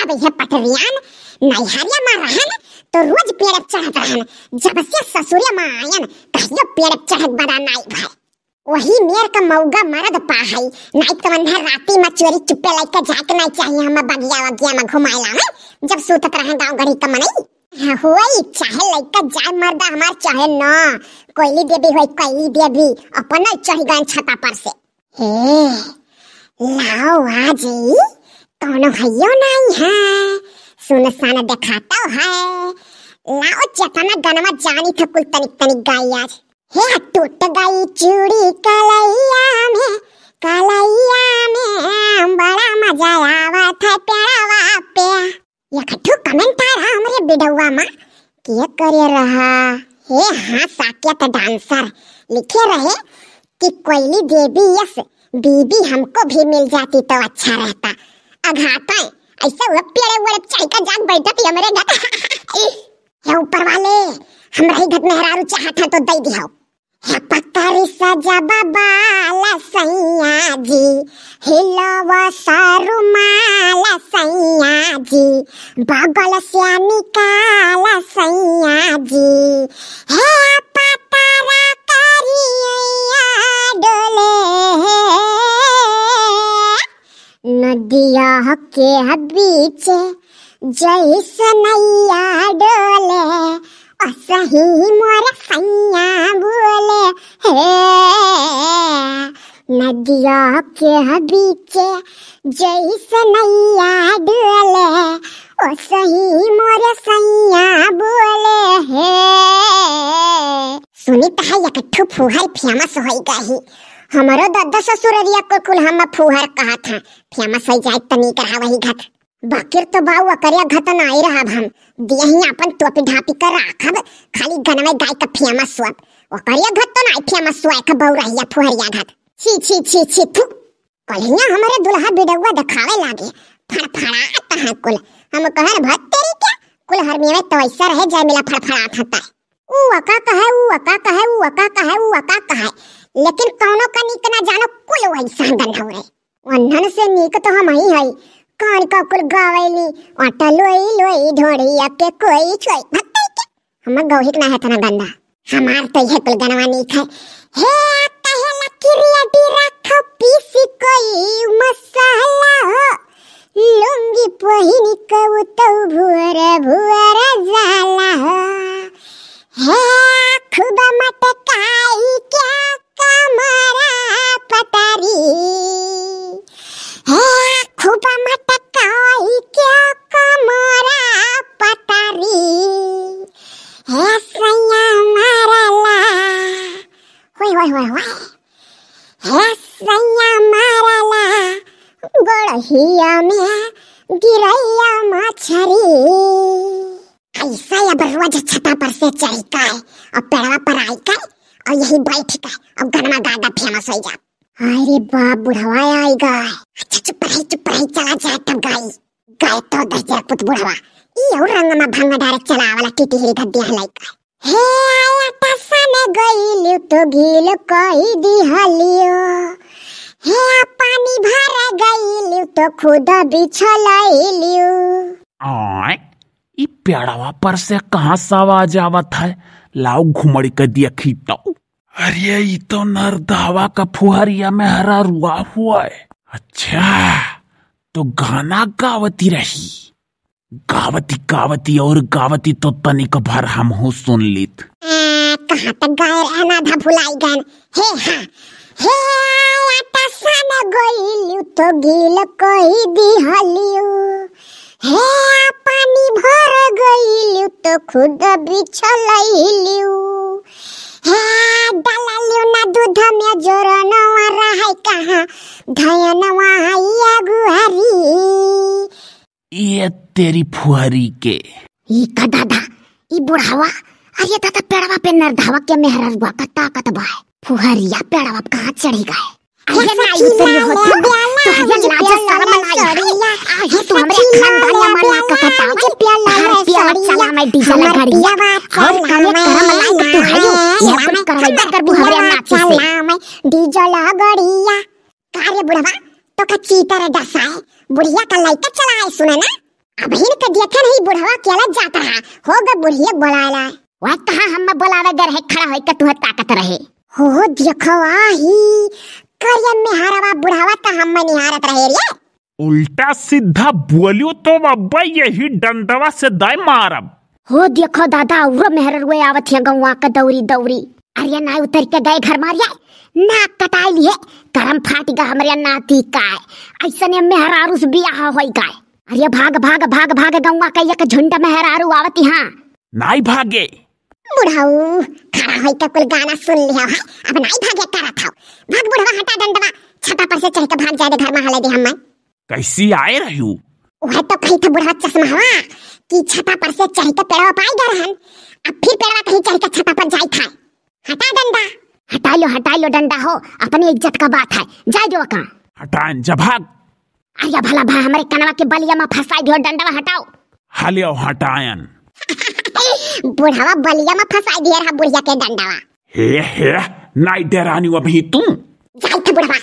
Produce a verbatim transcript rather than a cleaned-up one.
अब ये पटरियान नैहरिया मा रहन तो रोज पेड़ चढ़त रहन, जब से ससुरिया मा आयन कहियो पेड़ चढ़त बदा नाई भय। वही मेर का मौगा मरद पा है, नाई तो अंधर राती मा चोरी चुप्पे लइके जाए के नाई चाहिए हम बगिया वगिया मा घुमाए ला, हैं? जब सूतत रहे गाँव गढ़ी का मनई। हाँ, होई चाहे लइका जाए मर्दा हमार चाहे ना, कोयली देवी होई कोयली देवी, अपन चढ़ गए छता पर से। हे, लाओ आ जाई, कौनो हइयो नाई है, सुनसान देखाता है। लाओ जेतना गनवा जानी था कुल तनिक तनिक गाई आज। हे, टूट गई चूड़ी कलैया में, कलैया में, बड़ा मजा आवत है पेड़वा पे। एक ठो comment आ रहा हमरे वीडियोवा मा, के करे रहा, हे हाँ साकेत dancer लिखे रहे कि कोयली देवी यस बीबी हमको भी मिल जाती तो अच्छा रहता। अघातै, ऐसे वो पेड़े वेड़े चढ़ के जाग बैठत हमरे घर। हे ऊपर वाले, हमरा ही घर मेहरारू चाहत है तो दे दियो। हे पतरी सजबा बाला सैया जी, हिलवा सारू माला सैया जी, बगल से निकाला सैया जी। हे पतरा करिया डोले, नदिया के बीच जैसे नैया डोले, असही मोर सैया बोले, हे। नदिया के बीच जैसे नैया डोले, असही मोर सैया बोले, हे। सुनित है एक ठो फुहर famous होई गई। हमरो दादा ससुररिया को कुल हम फुहर कहत हैं। Famous होई जाए तनी करा वही घट। बाकिर तो बाऊ ओकरे घत नाई रहब हम। दियही आपन टोपी ढापी कर राखब, खाली गनवे गाय का famous हुअब। ओकरे घत तो नाई famous हुआ का बाऊ रहिया फुहरिया घत। छी, छी, छी, छी, थू। कलिया हमरे दुल्हा वीडियोवा देखावे लागे, फड़फड़ात हैं कुल। हम कहन भत तेरी क्या, कुल हरमिया में तो ऐसा रहे जय मिला फड़फड़ात हता। ऊ अका कहे, ऊ अका कहे, ऊ अका कहे, ऊ अका कहे, लेकिन कौनो का नीक ना जानो, कुल वैसा गन हो रे। वन्हन से नीक तो हम ही हई, कान का कुल गावेली, आटा लोई लोई ढोड़िया के कोई छोई। भत्ते के, हमर गौहिक ना है तना गंदा, हमार तो यह कुल गनवा नीक है। हे कहे लकीरिया डी रखो पीसी कोई मसाला हो, लुंगी पहिन के उ तो भुअर भुअर जाला हो। हे खूब मटकाई के कमरा पटारी, हे खूब मटकाई के कमरा पटारी, हे सैया मारला, होय, होय, होय, होय। हे सैया मारला, गोड़हिया में गिरैया मछरी। ऐसा अब रोज छता पर से चढ़ी का है, अब पेड़वा पर आई का है, और यही बैठ का है, अब गनमा गागा famous होई जा। अरे बाप, बुढ़वा आई गा। अच्छा, चुप रही, चुप रही, चला जाए तब गाई। गाए तो दहिजर पुत बुढ़वा। ई और रंग में भंग डारे चला वाला टिटिहरी धद्दिया है लइका। हे आया टसन गइलू तो गील कही दिहलियो। हे पानी भर गइलू तो खुद बिछलइलियो। आय, ई पेड़वा पर से कहाँ से आवाज आवत है? लाओ घुमड़ के देखी तो। अरे, ई तो नरदहवा का फुहरिया मेहरारुआ हुआ है। अच्छा, तो गाना गावती रही। गावती, गावती और गावती तो तनिक भर हमहू सुन लीत। आ, कहाँ तक गाए रहे ना, आधा भुलाई गन। हे हाँ, हे आया टसन गइलू तो गील कही दिहलियो। हे पानी भर गइलू तो खुद बिछलइलियो। हे डाललियो ना दूध में जोरनवा रहे कहाँ धयनवा है अगुहरी। ये तेरी फुहरी के। ई का दादा, ई बुढ़ावा, अरे दादा, पेड़वा पे नरदहवा के मेहररुआ का ताकत बा। फुहरिया पेड़वा पे कहाँ चढ़ी गए? अरे ना, ई तेरी होती हो, तो हमें लाज शर्म लाई है। आहे तू हमरे खानदानिया में ना ककतावे। हर पियावा चला मैं डीजे लगाड़ी। और काले करम लाई तो तू है, ये कुल करवाई करबू हमरे नाची से। डीजे लगाड़िया। का रे बुढ़वा, तो का चीता रे डसाए, बुढ़िया का लइका चलाए सुने ना। अबहिन के देखे नहीं बुढ़वा अकेला जात रहा, हो गए बुढ़िया बोलाए ला। वह कहाँ हम बोलावे गए रहे, खड़ा होइके तुहे ताकत रहे। हो देखो आही, करिया मेहरवा बुढ़वा त हम निहारत रहे रे। उल्टा सीधा बोलियो तो बब्बा यही डंडवा से दाई मारब। हो देखो दादा, उरो मेहररुए आवत है गौवा के दौरी दौरी। अरे ना उतर के गए घर मारिया, नाक कटाई लिए, करम फाट गा हमरे नाती का। ऐसने मेहरारू से बियाह होई गए। अरे भाग, भाग, भाग, भाग, गौवा के एक झुंड मेहरारू आवत यहाँ। नाई भागे। बुढ़ऊ, खड़ा होइके कुल गाना सुन लिया है, अब नाई भागे करत हौ। भाग बुढ़वा, हटा डंडवा, छता पर से चढ़ के भाग जाए दे घर में हले दे हम्मन। कैसी आए रहू? वह तो कही था बुढ़वा चश्महवा कि छता पर से चढ़ के पेड़वा पाई गए रहन, अब फिर पेड़वा कहीं चढ़ के छता पर जाई था। हटा डंडा। हटा लो, हटा लो डंडा हो, अपनी इज्जत का बात है, जाए दो का। हटान जा भाग। अरे भला भा हमरे कनवा के बलिया में फंसाई दियो डंडवा, हटाओ। हलियो हटायन। बुढ़वा बलिया में फंसाई दिया रहा बुढ़िया के डंडवा। हे हे, नाई डरानी अबही तू। जाई थे बुढ़वा,